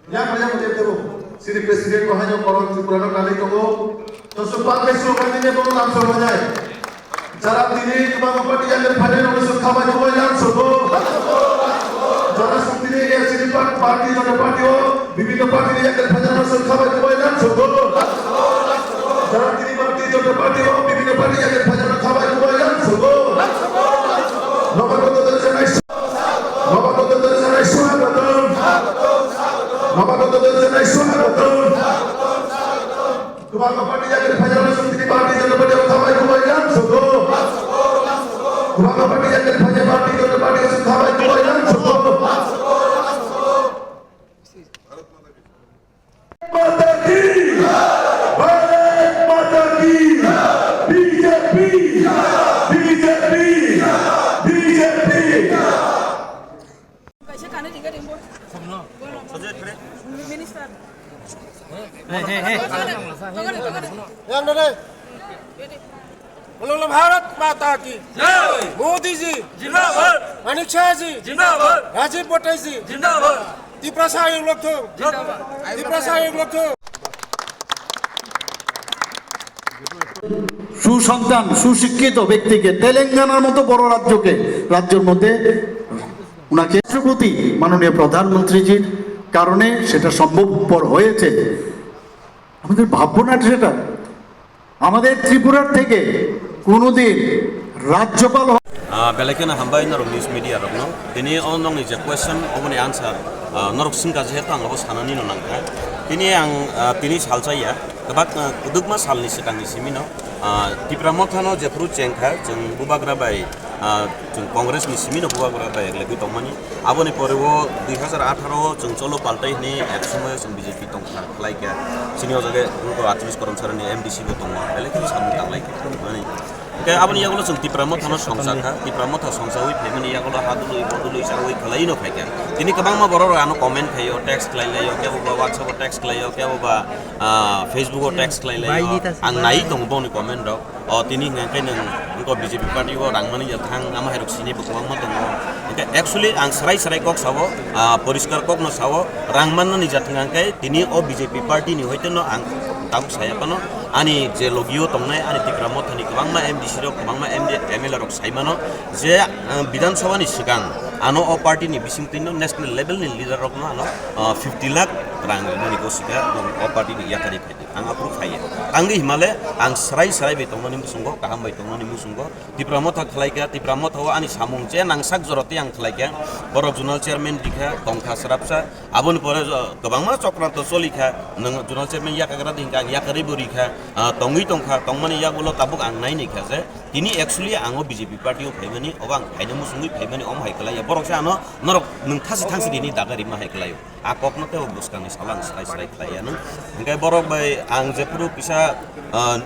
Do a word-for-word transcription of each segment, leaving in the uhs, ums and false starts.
Yang yang dia tu, sini presiden ko hanya orang Tripura no kali kamu. So supak ke supak ini pun langsung saja. Jara tini cuma mempati yang terpakai orang suka baca yang suku. Jara sini ya sini parti parti ada parti oh, bibina parti yang terpakai orang suka baca yang suku. Jara tini parti ada parti oh, bibina parti yang terpakai orang suka baca yang suku. Nomor satu dari sana. Nobagota Dharmeswar Swagotam. Nobagota Dharmeswar Swagotam. Kubanga party yang kita jalan sendiri party yang kita jalan kawai kawai yang suku. Kubanga party yang kita jalan party yang kita jalan kawai kawai yang suku. माता की, भारत माता की, BJP, BJP, BJP. Minister. Hey, hey, hey. Yang dari बोलो भारत माता की जय। मोदी जी जिंदाबाद। मानिक शाह जी जिंदाबाद। राजीव भट्टाई जी जिंदाबाद। তিপ্রাসা আয়োগ লক্ষ্য। তিপ্রাসা আয়োগ লক্ষ্য। সুসন্তান, সুশিক্ষিত ব্যক্তিকে, তেলেঙ্গানার মতো বড় রাজ্যকে, রাজ্যের মধ্যে ওনাকে রাষ্ট্রপতি, মাননীয় প্রধানমন্ত্রীজির কারণে সেটা সম্ভবপর হয়েছে। আমাদের ভাবনাটা সেটা। আমাদের ত্রিপুরার থেকে কোনোদিন রাজ্যপাল হ- Ah, belai kheno hambai norok news media rokno. Tini o nokni je question, oboni answer, ah, norok swngkha, jehetu ang abo sanani no nangkha. Tini ang, ah, tini salsa ya, kwbak, ah, kwdwkma salni swkangni simi no, ah, Tipra Motha no jephru chengkha, chwng bubagra bai, ah, chwng Congress ni simi no bubagra bai eglegwi tongmani. Aboni pore o dui hazar atharo o chwng cholo paltai hwnwi ek somoyo chwng B J P tongkha khlaikha. Chini o jaga ungko atris koromsari ni M D C bo tongo, belai kheno samung tanglai kha. Mani, hwnkhe aboni yagulo chwng Tipra Motha no songchakha, Tipra Motha songchawi phaimani yagulo ha dului bo dului chawi khwlai no phaikha. Tini kwbangma borok rok ano comment khaio, text khlai laio, kebo ba WhatsApp o text khlaio, kebo ba, ah, Facebook o text khlai laio. Ang nai tongo boni comment rok. O tini hwnka khe nwng wngkha B J P party o rang mani ya thang, ama hai rok sini bo kwbangma tongo. Hwnkhe actually ang srai srai kok sao, ah, poriskar kok no sao, rang mannani ja thang khe tini o B J P party ni hoite no ang tabuk saya phano, ani je logi o tongnai ani Tipra Motha ni kwbangma M D C rok, kwbangma M D, M L A rok sai mano je, ah, Bidhan Sabha ni swkang ano o party ni bising twi no national level ni leader rok no ano, ah, fifty lakh rang rimani go sika o party ni yakari. Ang aphuru khlaiya. Tangwi himale ang srai srai bai tongnani muchungo, kaham bai tongnani muchungo. Tipra Motha khlaikha, Tipra Motha o ani samung je nangsak jora tei ang khlaikha. Borok zonal chairman dikha, tongkha srapsa. Aboni pore jo-, kwbangma chokranto cholikha. Nwng zonal chairman yakagra di hwnkha, ang yakarwi bo rikha. Ah, tongwi tongkha, tongmani yagulo tabuk ang nai naikha je tini actually ang o B J P party o phaimani, obo ang phaina muchungwi phaimani, omo hai khlaiya. Borok se ano norok nwng thasi thangsi rini daga rima hai khlaio. A kokno tei o bwskangni salo ang srai srai khlai ya nw. Hwnkhe borok bai ang jephuru kisa, ah,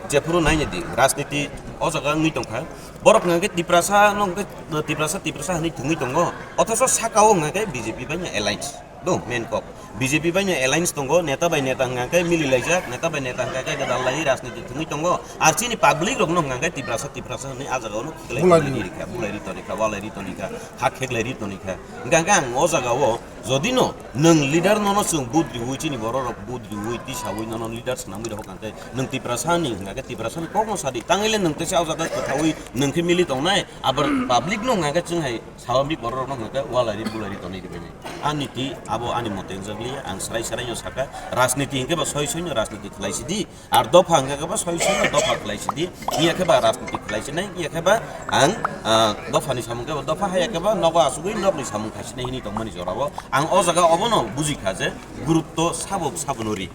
jephuru naina di, rajniti o jaga wngwi tongkha. Borok hwnkhe Tiprasa no hwnkhe, Tiprasa, Tiprasa hwnwi thwngwi tongo. Othocho saka o hwnkhe B J P bai no alliance. Do, main kok. B J P bai no alliance tongo, neta bai neta hwnkhe mili laijak, neta bai neta hwnkhe gwdal lai rajniti thwngwi tongo. Ar chini public rok no hwnkhe Tiprasa, Tiprasa hwnwi a jaga o no khiklai Bulai ri. Ri rikha, bulai ri tonikha, walai ri tonikha, hak kheklai ri tonikha. Hwnkhe ang o jaga o Jodi no nwng leader nono chwng vote riwi, chini borok rok vote riwi, tisawi nono leader swnamwi rok hwnkhe nwng Tiprasa ni hwnkhe Tiprasa ni kokno sadi, tangwi le nwng teisa o jaga kwthawi nwng khe mili tongnai, abar public no hwnkhe chwng hai sawamri borok rok no hwnkhe walai ri bulai ri tonwi rwbainai. Ani ti abo ani mote wngjakliya, ang srai srai no sakha, rajniti hwnkhe ba soi soi no rajniti khlai sidi, Ar dopha hwnkha khe ba soi soi no dopha khlai sidi, iya khe ba rajniti khlai sinai, iya khe ba ang, ah, dopha ni samung khe ba dopha, haya khe ba nogo asugwi nok ni samung khai sinai hinwi tongmani jora o ang o jaga obono buji kha je gurutto sabo sabo no ri.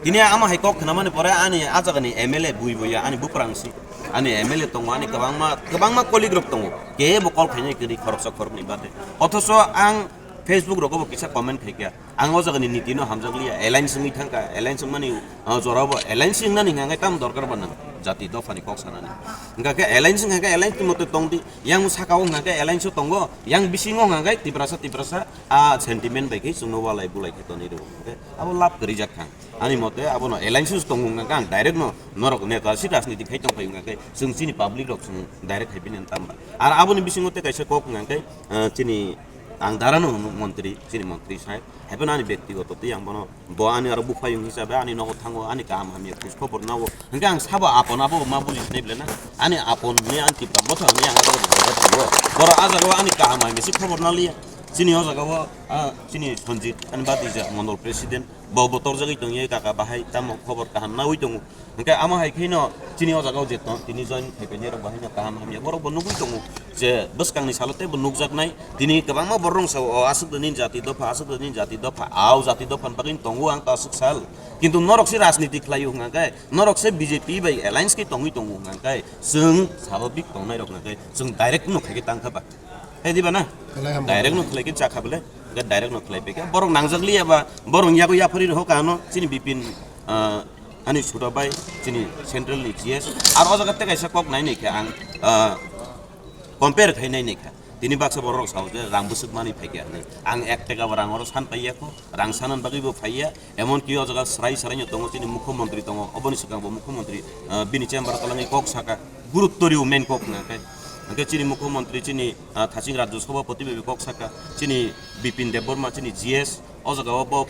Tini ama hai kok khna mani pore ani a jaga ni M L A bui bui ya ani buprang si, ani M L A tongo, ani kwbangma kwbangma colleague rok tongo, kebo call khainai kwrwi khoroksa khoroknwi bade, othocho ang Facebook rogo bo kisa comment khai kha. Ang o jagani niti no hamjakliya, alliance wngwi thangkha, alliance wngmani, ah, jorao bo alliance wngnani hwnkha khe tamo dorkar ba nang jati dophani kok sanani. Hwnkha khe alliance wngkha khe alliance ni mote tongdi, yang saka o hwnkha khe alliance o tongo, yang bisingo hwnkha khe Tiprasa, Tiprasa, ah, sentiment bai khe chwngno walai bulai khe tonwi rwo. Hwnkha khe abo lab kwrwi jak kha. Ani mote abono alliance o tongo hwnkha khe ang direct no norok neta si rajniti khai tongphai hwnkha khe chwng chini public rok chwng direct khai bini tamba. Ar aboni bisingo tei kaisa kok hwnkha khe, ah, chini Ang darano hwnwi montri, chini montri sai. Haiphano ani bektigoto tei ang bono, bo ani aro buphayung hisabe ani nogo thango, ani kaham hamya khoj khobor nao. Hwnkhe ang sabo apon abo ma buji sinai bwle na? Ani apon hwnwi ani Tipra Motha hwnwi ang abo buji thango. Borok ah jagao ani kaham hamya se khobor naliya. Chini o jagao, ah, chini Sanjit, ani Batija Mondol President, bo bo torjagwi tongya kaka bahai, tamo khobor kaham nawi tongo. Hwnkhe amo hai khaino chini o jagao je tong, tini join khai painai rok bo haino kaham hamya borok bo nugwi tongo je bwskangni salo teibo nukjaknai. Tini kwbangma borok rok sao, "O aswk da nini jati dopha, aswk da nini jati dopha, au jati dopha ni bagwi tongo ang ta aswk sal." Kintu norok se rajniti khlaio hwnkha khe, norok se B J P bai alliance khe tongwi tongo hwnkha khe, chwng sababik tongnai rok hwnkha khe chwng direct no khai khe tang kha ba. Hai diba na? Khlai ham. Direct no khlai khe cha kha bole. Hwnkhe direct no khlai pekha. Borok nangjak liya ba, borok yago yaphari rw kha ano, chini Bipin, ah, ani Suda bai, chini central ni G S. Ar o jaga tei kaisa kok nai nai kha ang, ah, compare khai nai nai kha. Tini baksa borok rok sao je rang bwswk mani phai kha hinwi. Ang ek taka bo rang oro san paiya kho, rang sanan bagwi bo phaiya. Emon ki o jaga srai srai no tongo, chini mukhyamantri tongo, oboni swkang bo mukhyamantri, ah, bini chamber o twlangwi kok saka, gurutto rw main kok hwnkha khe. Hwnkhe chini mukhyamantri chini, ah, thaching Rajya Sabhapati bai kok saka, chini Bipin Debbarma chini G S, o jaga o bo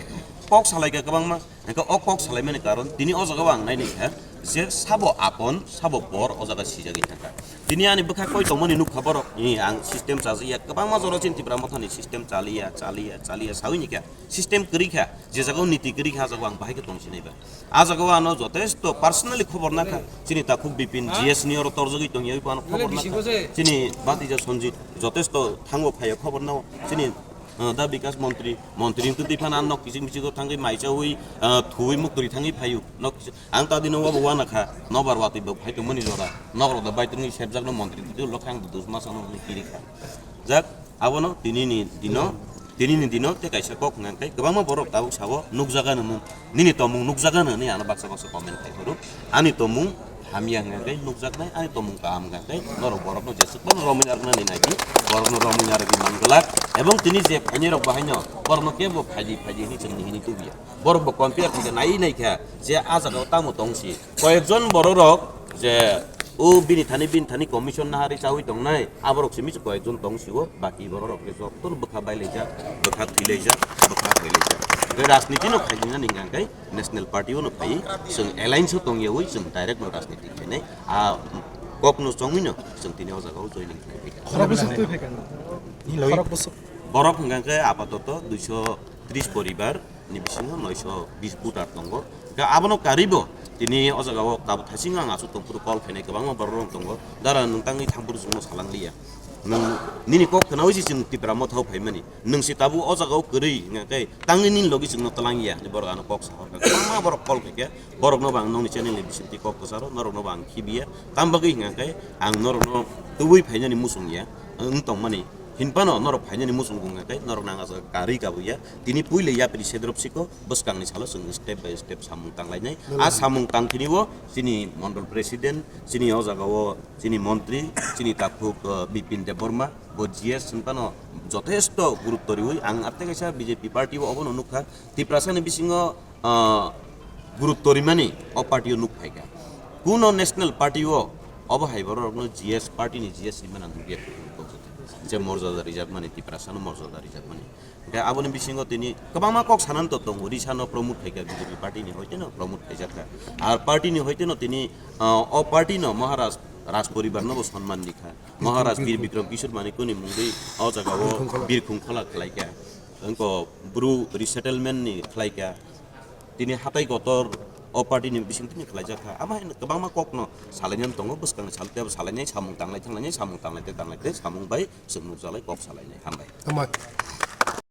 kok salaikha kwbangma. Hwnkhe o kok salaimani karon tini o jaga o ang nai nai kha je sabo apon, sabo por o jaga sijagwi thangkha. Tini ani bwkha koi tongmani nukha borok, ni ang system chajakya kwbangma jora chini Tipra Mothani system chaliya, chaliya, chaliya sawi ni kha. System kwrwi kha, je jagao niti kwrwi kha, ah jagao ang bahai khe tong sinai ba. Ah jagao ano jotesto personally khobor nakha, chini takhuk Bipin G S ni oro torjagwi tongya, oi bo ano khobor nakha. Chini Batija Sanjit jotesto thango phaiya khobor nao, chini, ah, da Bikas Montri, Montri wngtwi twi phano ano nok kiching bisingo thangwi mai chawi, ah, thuwi muktwi thangwi phaio. Nok kiching, ang ta dino wabo wana kha, nobar watwi bo phai tongmani jora, nok rok da bai tongwi sepjak no Montri twi lokha ang dos mas ano kiri kha. Jak, abono tini ni dino, tini ni dino tei kaisa kok hwnka khe kwbangma borok tabuk sao nukjaga nw mung, nini tomung nukjaga nw hwnwi ano baksa baksa comment khai phuru. Ani tomung hamya hwnka khe nukjaknai, ani tomung kaham hwnka khe norok borokno jeswk phano romwi narwknani nai di, borokno romwi narwgwi man glak. Ebong tini je phainai rok bo haino borokno kebo phaidi phaidi hwnwi chwng nihini tubuya. Borok bo compare khaikhe nai naikha je ah jagao tamo tong si. Koyekjon bororok je o bini thani bini thani commission naharwi chawi tongnai, aborok simi se koyekjon tong sio, baki bororok khe jotono bwkha bailaijak, bwkha thwilaijak, bwkha thwilaijak. Tei rajniti no khaijinani hwnkha khe national party o no phai, chwng alliance o tongyawi chwng direct no rajniti khainai. A kok no chongwi no chwng tini o jagao joining khlai phaikha. Khorok bwswk twi phaikha? Khorok bwswk. Borok hwnkha khe apatoto duiso tris poribar ni bisingo noisho bis voter tongo. Hwnkhe abono karwibo tini o jagao tabuk thaisingo ang aswk tongphuru call khainai kwbangma borok rok tongo. Dara nwng tangwi thampuru chwngno salang liya. Nwng nini kok khwnawi se chwng Tipra Motha o phaimani. Nwng se tabuk o jagao kwrwi hwnkhe tangwi nini logi chwngno twlang ya hinwi borok ano kok sahorkha. Kwbangma borok call khaikhe borokno bo ang nokni channel ni bisingtwi kok kwcharo, norokno bo ang khibiya. Tamo bagwi hwnkhe ang norokno tubui phainani muchung ya wng tongmani. Hinphano norok phainani muchung wngkha khe norok nang aswk karwi kabuya. Tini puila yapri sedrop siko bwskangni salo chwng step by step samung tanglainai. A samung tangthini o chini mondol president, chini o jagao chini montri, chini takhuk, uh, Bipin Debbarma, bo G S hinphano jothesto gurutto riwi ang atte kaisa B J P party o obono nukha. Tiprasani bisingo, ah, gurutto rimani o party o nuk phaikha. Kuno national party o obo hai borok rokno G S party ni G S rimani ang nukya. Je morjada rijakmani, Tiprasano morjada rijakmani. Hwnkhe aboni bisingo tini kwbangma kok sanani to tongo, risano promote khaikha B J P party ni hoiteno promote khaijakha. Ar party ni hoiteno tini, ah, o party no Maharaj Raj poribar no bo sonman rikha. Maharaj Bir Bikram Kishore Manikya ni mungwi o jagao Birkhung Khola khlaikha. Wngkha Bru resettlement ni khlaikha. Tini hatai kotor o party ni bising tini khlaijak kha. Amo hai kwbangma kokno salainani tongo, bwskangni salo tei abo salainai, samung tanglai thanglainai, samung tanglai tei tanglai tei samung bai chwng nukjalai kok salainai. Hambai. Hambai.